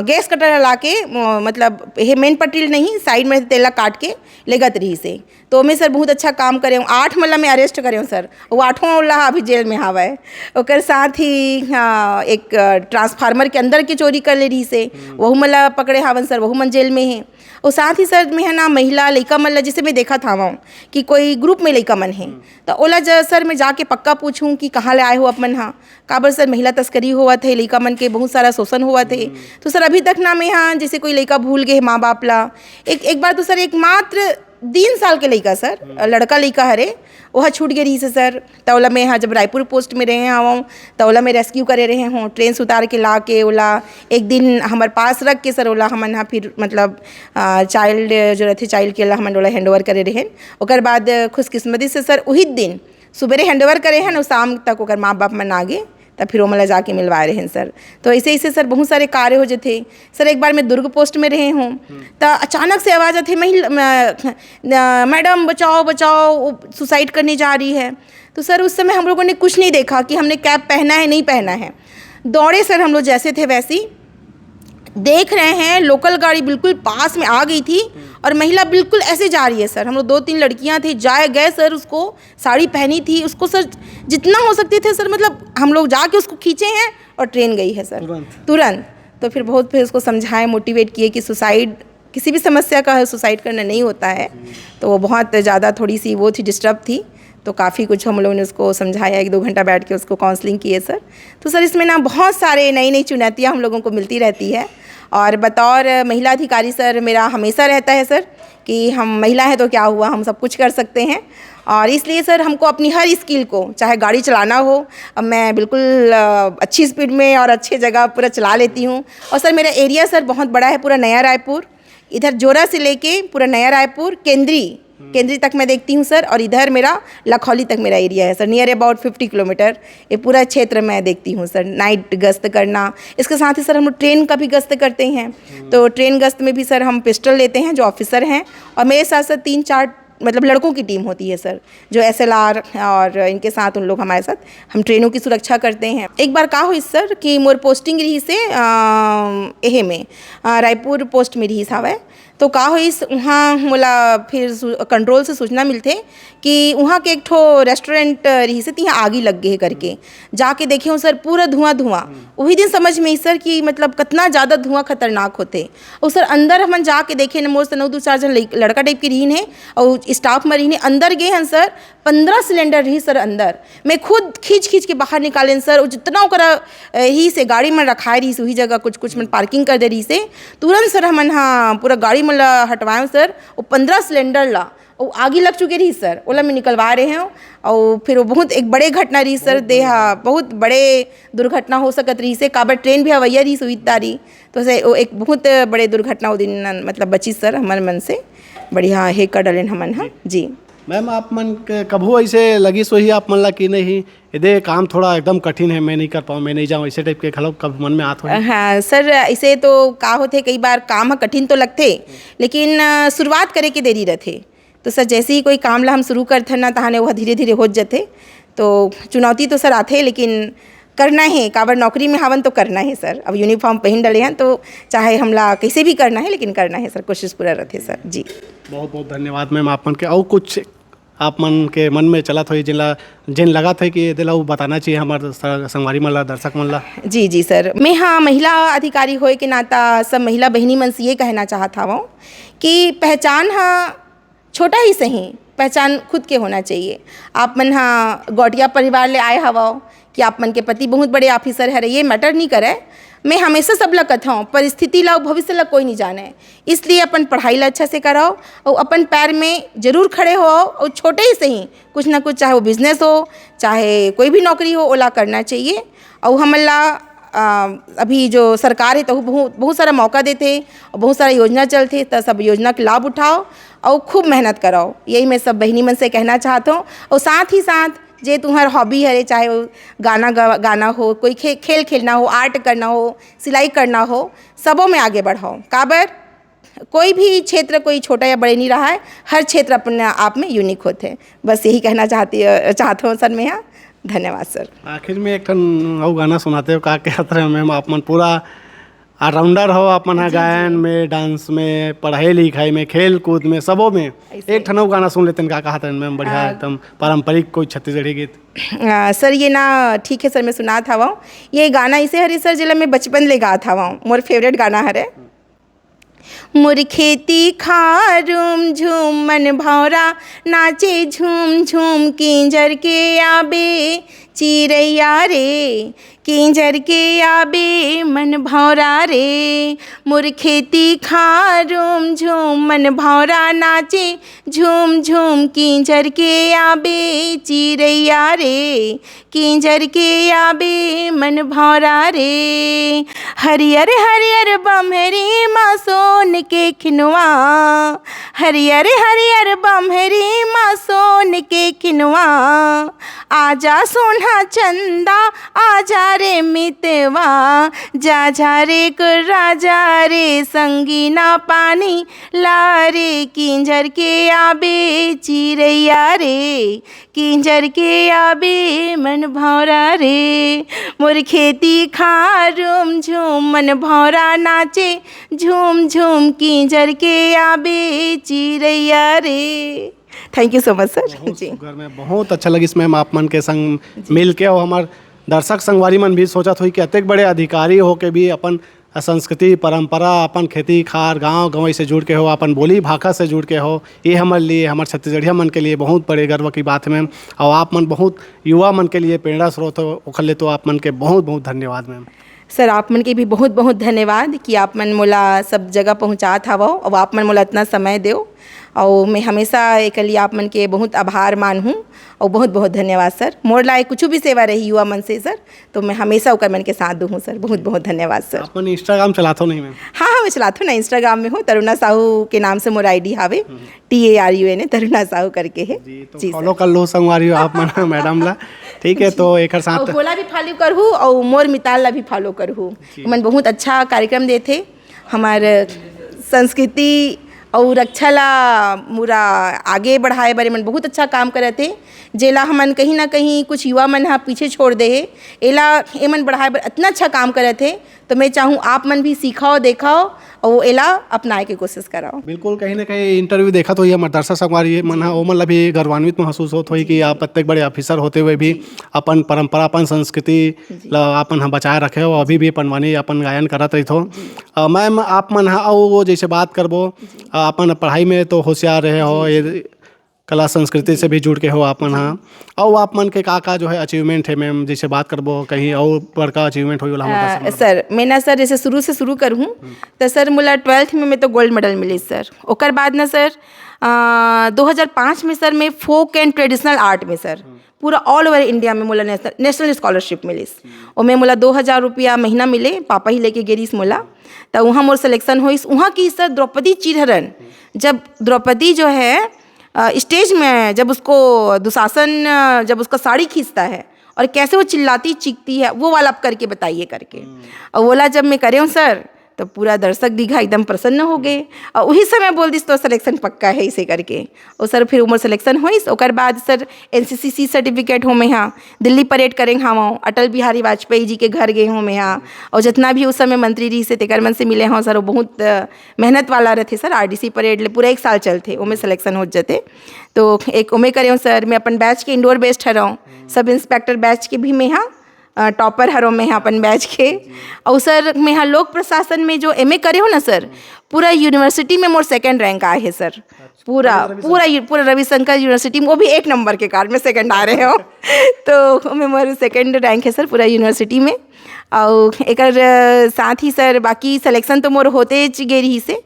गैस कटर ला के, म-, मतलब, हे मेन पटरी नहीं, साइड में तेला काट के लेगत रहिस हे। तो मैं सर बहुत अच्छा काम करे हूँ। आठ मन ला मैं अरेस्ट करे हूँ सर, वो आठों ला अभी जेल में हावय। ओकर साथ ही, हाँ, एक, अ, ट्रांसफार्मर के अंदर के चोरी कर ले रहिस हे, वहू मन ला पकड़े हावन सर, वहू मन जेल में हे। और साथ ही सर, मैं ह ना महिला लइका मन ला, जैसे मैं देखत हावं कि कोई ग्रुप में लइका मन हे, तो ओला ज-, सर, मैं जाके पक्का पूछूं कि कहाँ ले आए हो आप मन हा, काबर सर महिला तस्करी होवत हे, लइका मन के बहुत सारा शोषण होवत हे। तो सर, अभी तक ना मैं हा, जैसे कोई लइका भूल गए माँ बाप ला, एक, एक बार तो सर, एकमात्र तीन साल के लइका सर, लड़का लइका हरे, ओहा छूट गे रहिस हे सर। त ओला मैं हा जब रायपुर पोस्ट में रहे हवं, त ओला मैं रेस्क्यू करे रहे हूँ, ट्रेन से उतार के ला के ओला एक दिन हमर पास रख के सर, ओला हमन हा फिर, मतलब, अ, चाइल्ड जो रहथे, चाइल्ड के ला हमन ओला हैंडओवर करे रहेन। ओकर बाद खुशकिस्मती से सर उही दिन सुबेरे हैंडओवर करे हन, अउ शाम तक ओकर माँ बाप मन आ गे, त फिर ओमन ला जाके मिलवाए रहेन सर। तो ऐसे, ऐसे सर बहुत सारे कार्य हो जथे। सर, एक बार मैं दुर्ग पोस्ट में रहे हूँ, त अचानक से आवाज़ आथे, "महिला, म-, न-, मैडम बचाओ, बचाओ, वो सुसाइड करने जा रही है।" तो सर, उस समय हम लोगों ने कुछ नहीं देखा कि हमने कैप पहना है, नहीं पहना है। दौड़े सर हम लोग जैसे थे वैसे ही। देख रहे हैं, लोकल गाड़ी बिल्कुल पास में आ गई थी और महिला बिल्कुल ऐसे जा रही है सर। हम लोग दो तीन लड़कियां थी, जाए गए सर, उसको साड़ी पहनी थी, उसको सर जितना हो सकती थे सर, मतलब, हम लोग जाके उसको खींचे हैं और ट्रेन गई है सर। तुरंत। तुरंत। तो फिर बहुत, फिर उसको समझाए, मोटिवेट किए कि सुसाइड, किसी भी समस्या का हल सुसाइड करना नहीं होता है। तो वो बहुत ज़्यादा थोड़ी सी वो थी, डिस्टर्ब थी। तो काफ़ी कुछ हम लोगों ने उसको समझाया, एक दो घंटा बैठ के उसको काउंसलिंग किए सर। तो सर, इसमें ना बहुत सारे नई नई चुनौतियाँ हम लोगों को मिलती रहती है। और बतौर महिला अधिकारी सर, मेरा हमेशा रहता है सर कि हम महिला हैं तो क्या हुआ, हम सब कुछ कर सकते हैं। और इसलिए सर, हमको अपनी हर स्किल को, चाहे गाड़ी चलाना हो, अब मैं बिल्कुल, अ, अच्छी स्पीड में और अच्छे जगह पूरा चला लेती हूँ। और सर, मेरा एरिया सर बहुत बड़ा है, पूरा नया रायपुर, इधर जोरा से लेके पूरा नया रायपुर, केंद्री, केंद्री तक मैं देखती हूँ सर। और इधर मेरा लखौली तक मेरा एरिया है सर, नियर अबाउट फिफ्टी किलोमीटर। ये पूरा क्षेत्र मैं देखती हूँ सर। नाइट गश्त करना, इसके साथ ही सर हम लोग ट्रेन का भी गश्त करते हैं। तो ट्रेन गश्त में भी सर हम पिस्टल लेते हैं, जो ऑफिसर हैं, और मेरे साथ साथ तीन चार, मतलब, लड़कों की टीम होती है सर, जो एसएलआर और इनके साथ, उन लोग हमारे साथ, हम ट्रेनों की सुरक्षा करते हैं। एक बार का होइस सर कि मोर पोस्टिंग रहिस हे, अ, एहे में, अ, रायपुर पोस्ट में रहिस हवय। तो का होइस, उहाँ मोला फिर सू-, कंट्रोल से सूचना मिलथे कि उहाँ के एक ठो रेस्टोरेंट रहिस हे, तिहाँ आगी लग गे हे करके। जाके देखे हूँ सर, पूरा धुआं धुआं। वही दिन समझ में आइस सर कि, मतलब, कितना ज़्यादा धुआं खतरनाक होथे। अउ सर, अंदर हमन जाके देखे न, मोर से नौ दू चार जन लइक-, लड़का टाइप के रहिन हे, अउ स्टाफ मन रहिन हे, अंदर गे हन सर, पंद्रह सिलेंडर रहिस सर अंदर। मैं खुद खींच खींच के बाहर निकालेन सर। वो जितना ओकरा, अ, ही से गाड़ी मन रखाए रहिस, वही जगह कुछ कुछ मन पार्किंग कर दे रहिस हे। तुरंत सर हमन, हाँ, पूरा गाड़ी मन ला हटवाएन सर। वो पंद्रह सिलेंडर ला, वो आगी लग चुके रहिस सर, ओला मैं निकलवा रहे हूँ। और फिर वो बहुत एक बड़े घटना रहिस सर, देहा बहुत बड़े दुर्घटना हो सकत रहिस हे, काबर ट्रेन भी अवैया रहिस उही तारी। तो से वो एक बहुत बड़े दुर्घटना वो दिन, मतलब, बचिस सर हमर मन से। बढ़िया हे कर डालेन हमन हा जी। मैम, आप मन के कभू ऐसे लगिस होही आप मन ला कि नहीं, एदे काम थोड़ा एकदम कठिन है, मैं नहीं कर पाऊँ, मैं नहीं जाऊँ, ऐसे टाइप के घलो कब मन में आत होही? हाँ सर, ऐसे तो का होथे, कई बार काम ह कठिन तो लगथे, लेकिन, अ, शुरुआत करे के देरी रहथे। तो सर, जैसे ही कोई काम ला हम शुरू करथन ना, तहाने वो धीरे-धीरे होत जथे। तो चुनौती तो सर आथे, लेकिन करना हे, काबर नौकरी में हावन तो करना हे सर। अब यूनिफॉर्म पहिन डले हन, तो चाहे हमला कैसे भी करना हे, लेकिन करना हे सर, कोशिश पूरा रथे सर। जी। बहुत बहुत धन्यवाद मैम, आप मन के। अउ कुछ आप मन के मन में चलत होही, जेन ला, जेन लगत हे कि एदे ला अउ बताना चाहिए हमर स-, संगवारी मन ला, दर्शक मन ला? जी, जी सर। मैं, हाँ, महिला अधिकारी होए के नाता सब महिला बहिनी मन से ये कहना चाहत हवं कि पहचान हा छोटा ही सही, पहचान खुद के होना चाहिए। आप मन हा गौटिया परिवार ले आए हवव कि आप मन के पति बहुत बड़े ऑफिसर हरे, ये मैटर नहीं करे। मैं हमेशा सब ला कथौं, परिस्थिति ला अउ भविष्य ला कोई नहीं जाने, इसलिए अपन पढ़ाई ला अच्छा से कराओ और अपन पैर में जरूर खड़े हो और छोटे ही सही कुछ ना कुछ, चाहे वो बिजनेस हो, चाहे कोई भी नौकरी हो, ओला करना चाहिए। और हमन ला, अ, अभी जो सरकार है तो बहुत, बहुत सारा मौका देथे और बहुत सारा योजना चलथे, त सब योजना के लाभ उठाओ और खूब मेहनत कराओ, यही मैं सब बहिनी मन से कहना चाहत हूँ। और साथ ही साथ जे तुम्हार हॉबी हरे, चाहे वो गाना गा-, गाना हो, कोई खे-, खेल खेलना हो, आर्ट करना हो, सिलाई करना हो, सबों में आगे बढ़ाओ। काबर कोई भी क्षेत्र कोई छोटा या बड़े नहीं रहा है, हर क्षेत्र अपने आप में यूनिक होते हैं। बस यही कहना चाहती, अ, चाहत हूँ सर मैं यहाँ। धन्यवाद सर। आखिर में एक ठन अउ गाना सुनाते हो, का कहत रहे मैम, आप मन पूरा ऑलराउंडर हो आप मन ह, जी, जी। गायन में, डांस में, पढ़ाई लिखाई में, खेल कूद में, सबो में। ऐसे। एक ठन अउ गाना सुन लेतेन, का कहत हन मैम? बढ़िया, हाँ। एकदम पारंपरिक कोई छत्तीसगढ़ी गीत। आ, सर, ये ना ठीक है सर, मैं सुनात हवं। ये गाना इसे हरे सर, जेला मैं बचपन ले गात हवं, मोर फेवरेट गाना हरे। मोर खेती खार झूम झूम मन भौरा नाचे झूम झूम, किंजर के आबे चिरैया रे, किंजर के आबे मन भौरा रे। मोर खेती खार झूम झूम मन भौरा नाचे झूम झूम, किंजर के आबे चिरैया रे, किंजर के आबे मन भौरा रे। हरियर हरियर बमहरी मा सोन के खिनवा, हरियर हरियर बमहरी मा सोन के खिनवा। आजा सोना चंदा, आजा रे मितवा, जा जा रे कुर्रा जा रे, संगीना पानी ला रे, किंजर के आबे चिरैया रे, किंजर के आबे मन भौरा रे। मोर खेती खार झूम झूम मन भौरा नाचे झूम झूम, किंजर के आबे चिरैया रे। Thank you so much sir. बहुत जी। सुघर में, बहुत अच्छा लगिस मैम आप मन के संग जी। मिल के, और हमार दर्शक संगवारी मन भी सोचत होई कि अतेक बड़े अधिकारी होके भी अपन संस्कृति, परंपरा, अपन खेती खार, गांव गंवई से जुड़ के हो, अपन बोली भाखा से जुड़ के हो, ये हमर लिए, हमर छत्तीसगढ़िया मन के लिए बहुत बड़े गर्व की बात है मैम। और आप मन बहुत युवा मन के लिए प्रेरणा स्रोत हो, ओखर ले तो आप मन के बहुत बहुत धन्यवाद मैम। सर, आप मन के भी बहुत बहुत धन्यवाद कि आप मन मोला सब जगह पहुँचात हवव और आप मन मोला इतना समय देव। और मैं हमेशा एकर लिए आप मन के बहुत आभार मानहूँ और बहुत बहुत धन्यवाद सर। मोर लायक कुछ भी सेवा रही युवा मन से सर, तो मैं हमेशा ओकर मन के साथ दूँ सर। बहुत बहुत धन्यवाद सर। आप मन Instagram चलाथो नहीं मैम? हाँ हाँ, मैं चलाथो ना, Instagram में हूँ, तरुणा साहू के नाम से मोर आईडी हावे। T A R U N A, Taruna Sahu करके है। जी, तो जी सर। फॉलो कर लो संगवारी हो आप मन मैडम ला। ठीक है, जी। तो एकर साथ और बोला भी फॉलो करहू और मोर मिताल ला भी फॉलो करहू। जी। मन बहुत अच्छा कार्यक्रम देथे, हमार संस्कृति और रक्षा ला मुरा आगे बढ़ाए बर एमन बहुत अच्छा काम करत हे, जेला हमन कहीं ना कहीं कुछ युवा मन ह पीछे छोड़ दे हे। एला एमन बढ़ाए बर इतना अच्छा काम करत हे, तो मैं चाहूँ आप मन भी सीखव, देखव और एला अपनाए के कोशिश करव। बिल्कुल, कहीं ना कहीं इंटरव्यू देखत होही हमर दर्शक संगवारी मन ह, ओमन ला भी गौरवान्वित महसूस होत होही कि आप अतेक बड़े ऑफिसर होते हुए भी अपन परंपरा, अपन संस्कृति जी। ला अपन ह बचाए रखे हो, अभी भी अपन वाणी, अपन गायन करत रहिथो। जी। अ, मैम, आप मन ह अउ वो जैसे बात करबो, जी। अ, अपन पढ़ाई में तो होशियार रहे हो, जी, ये जी। कला संस्कृति से भी जुड़ के हो आप मन ह। जी। अउ आप मन के का-का जो है अचीवमेंट है मैम, जैसे बात करबो कहीं अउ बड़का अचीवमेंट होई वाला हमर अ, दर्शक मन ला? सर, मैं ना सर जैसे शुरू से शुरू करहूँ, हम्म। तो सर मोला ट्वेल्थ में, मैं तो गोल्ड मेडल मिली सर। ओकर बाद ना सर, अ, दो हज़ार पाँच में सर मैं फोक एंड ट्रेडिशनल आर्ट में सर, हम्म। पूरा ऑल ओवर इंडिया में मोला नेशनल, नेशनल स्कॉलरशिप मिलिस। हम्म। ओमे मोला दो हज़ार रुपया महीना मिले, पापा ही लेके गे रिहिस मोला। त उहाँ मोर सिलेक्शन होइस। उहाँ की सर द्रौपदी चिरहरण, जब द्रौपदी जो है, अ, स्टेज में जब उसको दुशासन, अ, जब उसका साड़ी खींचता है और कैसे वो चिल्लाती चीखती है, वो वाला आप करके बताइए करके। हम्म। और वोला जब मैं करे हूँ सर, तो पूरा दर्शक दीघा एकदम प्रसन्न हो गए। और वही समय बोल दिस, "तो सिलेक्शन पक्का है," इसे करके। और सर फिर मोर सिलेक्शन होइस। ओकर बाद सर एनसीसी सर्टिफिकेट हो मैं हाँ दिल्ली परेड करे हवं, अटल बिहारी वाजपेयी जी के घर गए हूँ मैं हाँ। और जितना भी उस समय मंत्री रहिस हे तेकर मन से मिले हूँ सर, वो बहुत, अ, मेहनत वाला रहते सर। आरडीसी परेड ले पूरा एक साल चलते, ओमे सिलेक्शन हो जाते। तो एक ओमे करे हूँ सर, मैं अपन बैच के इंडोर बेस्ड हरव, सब इंस्पेक्टर बैच के भी मैं हाँ, अ, टॉपर हरव मैं हाँ अपन बैच के। और सर मैं हाँ लोक प्रशासन में जो एमए करे हूँ ना सर, पूरा यूनिवर्सिटी में मोर सेकंड रैंक आए है सर। पूरा, पूरा यू-, पूरा रविशंकर यूनिवर्सिटी में, वो भी एक नंबर के कारण में सेकंड आ रहे हो। तो ओमे मोर सेकंड रैंक है सर पूरा यूनिवर्सिटी में। और एकर, अ, साथ ही सर बाकी सिलेक्शन तो मोर होते च गे रहिस हे।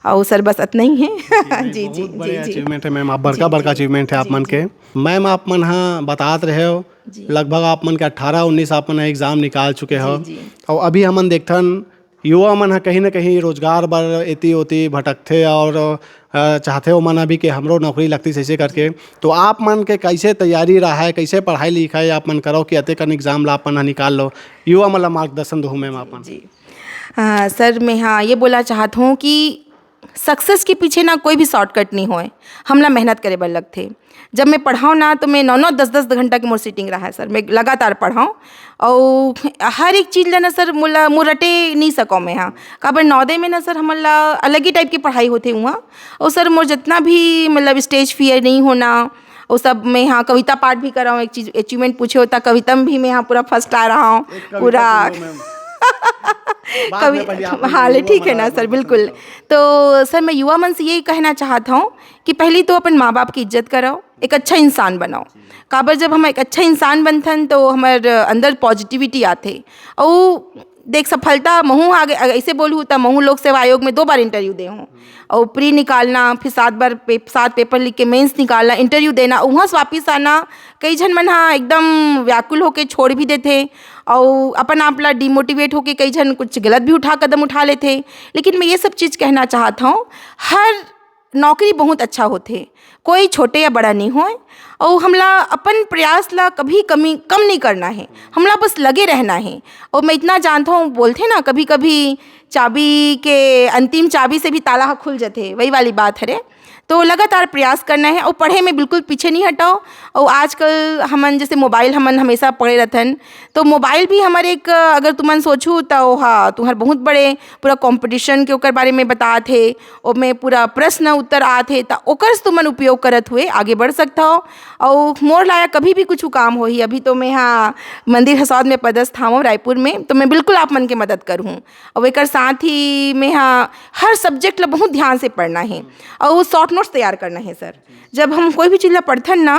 और सर बस इतना ही है। जी, जी, बहुत जी, बड़े जी। अचीवमेंट है मैम, आप बड़का, जी, बड़का जी। अचीवमेंट है आप जी, मन जी। के। मैम, आप मन हा बतात रहे हो, जी। लगभग आप मन के अठारह उन्नीस आप मन एग्जाम निकाल चुके हो। जी, जी। और अभी हमन देखथन युवा मन ह कहीं ना कहीं रोजगार बर एती ओती भटकथे और, अ, चाहथे ओमन ह भी कि हमरो नौकरी लगती, ऐसे करके। तो आप मन के कैसे तैयारी रहा है, कैसे पढ़ाई लिखाई आप मन करो कि अतेकन एग्जाम ला आप मन ह निकाल लो, युवा मन ला मार्गदर्शन दहू मैम आप मन? जी। अ, सर, मैं हाँ ये बोला चाहत हूँ कि सक्सेस के पीछे ना कोई भी शॉर्टकट नहीं होए, हमला मेहनत करे बर लगथे। जब मैं पढ़ाऊँ ना, तो मैं नौ नौ दस दस घंटा के मोर सीटिंग रहा है सर, मैं लगातार पढ़ाऊँ। और हर एक चीज़ ला ना सर, मोला मोर रटे नहीं सकौं मैं, हाँ। काबर नवोदय में ना सर, हमन ला अलग ही टाइप की पढ़ाई होथे उहाँ। और सर, मोर जितना भी मतलब स्टेज फियर नहीं होना, वो सब मैं, हाँ, कविता पाठ भी कराऊँ, एक चीज अचीवमेंट पूछे होता, कविता में भी मैं, हाँ, पूरा फर्स्ट आ रहा हूँ। एक कविता पूरा सुन लो, मैम। बाद में कवि पहले आप हाँ ले, युवा ठीक है ना मनाओ, सर, बिल्कुल। तो सर, मैं युवा मन से यही कहना चाहत हूँ कि पहली तो अपन माँ बाप की इज्जत कराओ, एक अच्छा इंसान बनाओ। काबर जब हम एक अच्छा इंसान बनथन, तो हमर अंदर पॉजिटिविटी आथे। और देख, सफलता महू आगे, अगर ऐसे बोलूँ, तो महू लोक सेवा आयोग में दो बार इंटरव्यू दे हूँ। और प्री निकालना, फिर सात बार पे, सात पेपर लिख के मेंस निकालना, इंटरव्यू देना, वहाँ से वापिस आना। कई झन मन हा एकदम व्याकुल होके छोड़ भी देथे, और अपन आप ला डिमोटिवेट होके कई झन कुछ गलत भी उठा, कदम उठा लेथे। लेकिन मैं ये सब चीज़ कहना चाहत हूँ, हर नौकरी बहुत अच्छा होथे, कोई छोटे या बड़ा नहीं होए। और हमला अपन प्रयास ला कभी कमी, कम नहीं करना है, हमला बस लगे रहना है। और मैं इतना जानता हूँ, बोलथे ना, कभी कभी चाबी के, अंतिम चाबी से भी ताला ह खुल जथे, वही वाली बात हरे। तो लगातार प्रयास करना है और पढ़े में बिल्कुल पीछे नहीं हटाओ। और आजकल हमन जैसे मोबाइल, हमन हमेशा पड़े रहथन, तो मोबाइल भी हमर एक, अगर तुमन सोचू, तो हाँ, तुम्हर बहुत बड़े पूरा कंपटीशन के ओकर बारे में बतात हे, ओमे पूरा प्रश्न उत्तर आत हे, त ओकर से तुमन उपयोग करत हुए आगे बढ़ सकत हव। अउ मोर लायक कभी भी कुछ काम होही, अभी तो मैं हा मंदिर हसौद में पदस्थ हवं रायपुर में, तो मैं बिल्कुल आप मन के मदद करहूँ। अउ एकर साथ ही मैं हा हर सब्जेक्ट ला बहुत ध्यान से पढ़ना हे अउ शॉर्ट नोट्स तैयार करना हे सर। जब हम कोई भी चीज़ ला पढ़थन ना,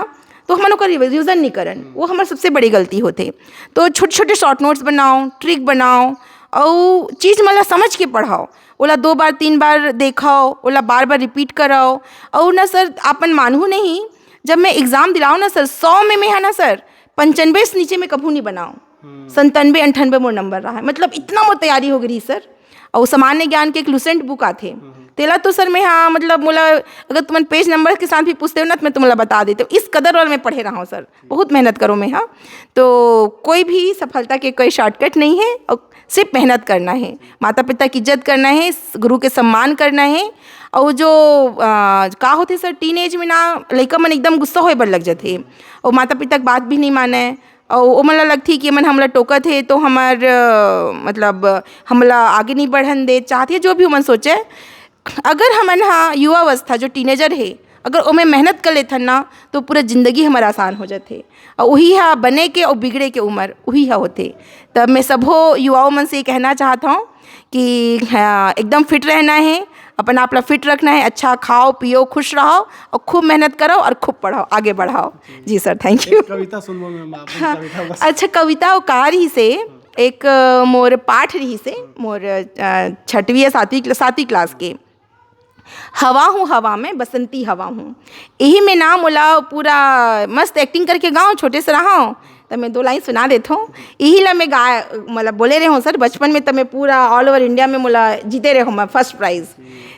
तो हमन ओकर रिविजन नहीं करन, वो हमर सबसे बड़ी गलती होथे। तो छोटे-छोटे शॉर्ट नोट्स बनाओ, ट्रिक बनाओ, अउ चीज़ मन ला समझ के पढ़ाओ, ओला दो बार, तीन बार देखाओ, ओला बार-बार रिपीट कराओ। अउ ना सर, आपन मानहू नहीं, जब मैं एग्जाम दिलाओ ना सर, सौ में मैं, है ना सर, पंचानबे से नीचे में कभू नहीं बनाओ। हम्म। संतानबे, अंठानबे मोर नंबर रहा है, मतलब इतना मोर तैयारी हो गई सर। अउ सामान्य ज्ञान के एक लुसेंट बुक आथे, हम्म। तेला तो सर मैं, हाँ, मतलब मोला अगर तुमन पेज नंबर के साथ भी पूछते हो ना, तो मैं तुमला बता देती हूँ, इस कदर वाला मैं पढ़े रहा हूँ सर, बहुत मेहनत करो मैं, हाँ। तो कोई भी सफलता के कोई शॉर्टकट नहीं है, और सिर्फ मेहनत करना है, माता पिता की इज्जत करना है, गुरु के सम्मान करना है। और जो, आ, का होथे सर, टीनेज में ना लइका मन एकदम गुस्सा होए बर लग जाथे, और माता पिता के बात भी नहीं माने, अउ ओमन ला लगथे कि एमन हमला टोकत हे, तो हमर, अ, मतलब, हमला आगे नहीं बढ़न दे चाहत हे, जो भी ओमन सोचे। अगर हमन हा युवावस्था, जो टीनेजर हे, अगर ओमे मेहनत कर लेथन ना, तो पूरा जिंदगी हमर आसान हो जाथे। अउ उही हा बने के अउ बिगड़े के उमर उही हा होथे। तब मैं सबो युवाओं मन से ये कहना चाहत हूँ कि, हाँ, एकदम फिट रहना है, अपन आप ला फिट रखना है, अच्छा खाओ, पियो, खुश रहो और खूब मेहनत करो और खूब पढ़ो, आगे बढ़ाओ। जी सर, थैंक यू। एक कविता सुनबो मैम, आप हाँ, कविता बस। अच्छा, कविता वो का रहिस हे, एक, अ, मोर पाठ रहिस हे, मोर, अ, छठवीं या सातवीं क्ला-, सातवीं क्लास के, हवा हूँ हवा में, बसंती हवा हूँ। यही में ना मोला पूरा मस्त एक्टिंग करके गाओ, छोटे से रहा हूँ, त मैं दो लाइन सुना देत हूँ। यही ला मैं गा-, मतलब बोले रहे हूँ सर, बचपन में त मैं पूरा ऑल ओवर इंडिया में मोला जीते रहे हूँ मैं फर्स्ट प्राइज।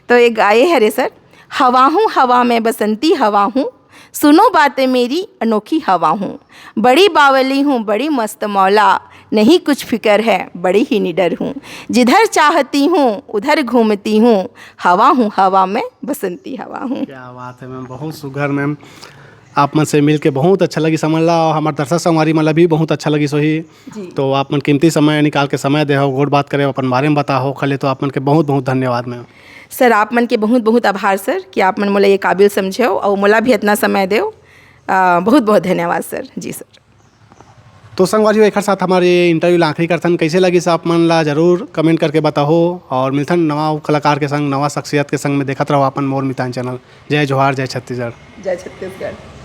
तो एक गाए हरे सर, हवा हूँ हवा में, बसंती हवा हूँ, सुनो बातें मेरी, अनोखी हवा हूँ, बड़ी बावली हूँ, बड़ी मस्त मौला, नहीं कुछ फिक्र है, बड़ी ही निडर हूँ, जिधर चाहती हूँ उधर घूमती हूँ, हवा हूँ हवा में, बसंती हवा हूँ। क्या बात है मैम, बहुत सुघर मैम। आप मन से मिल के बहुत अच्छा लगिस हमन ला, और हमार दर्शक संगवारी मन ला भी बहुत अच्छा लगिस होही। जी। तो आप मन कीमती समय निकाल के समय दे हो, गोठ बात करे हो, अपन बारे में बता हो, खले तो आप मन के बहुत बहुत धन्यवाद मैम। सर, आप मन के बहुत बहुत आभार सर, कि आप मन मोला ये काबिल समझे हो और मोला भी इतना समय दे हो। अ, बहुत बहुत धन्यवाद सर। जी सर। तो संगवारी हो, एकर साथ हमारे इंटरव्यू ला आखिरी करथन। कैसे लगिस आप मन ला जरूर कमेंट करके बताहो, और मिलथन नवा कलाकार के संग, नवा शख्सियत के संग में। देखत रहो अपन मोर मितान चैनल। जय जोहार, जय छत्तीसगढ़। जय छत्तीसगढ़।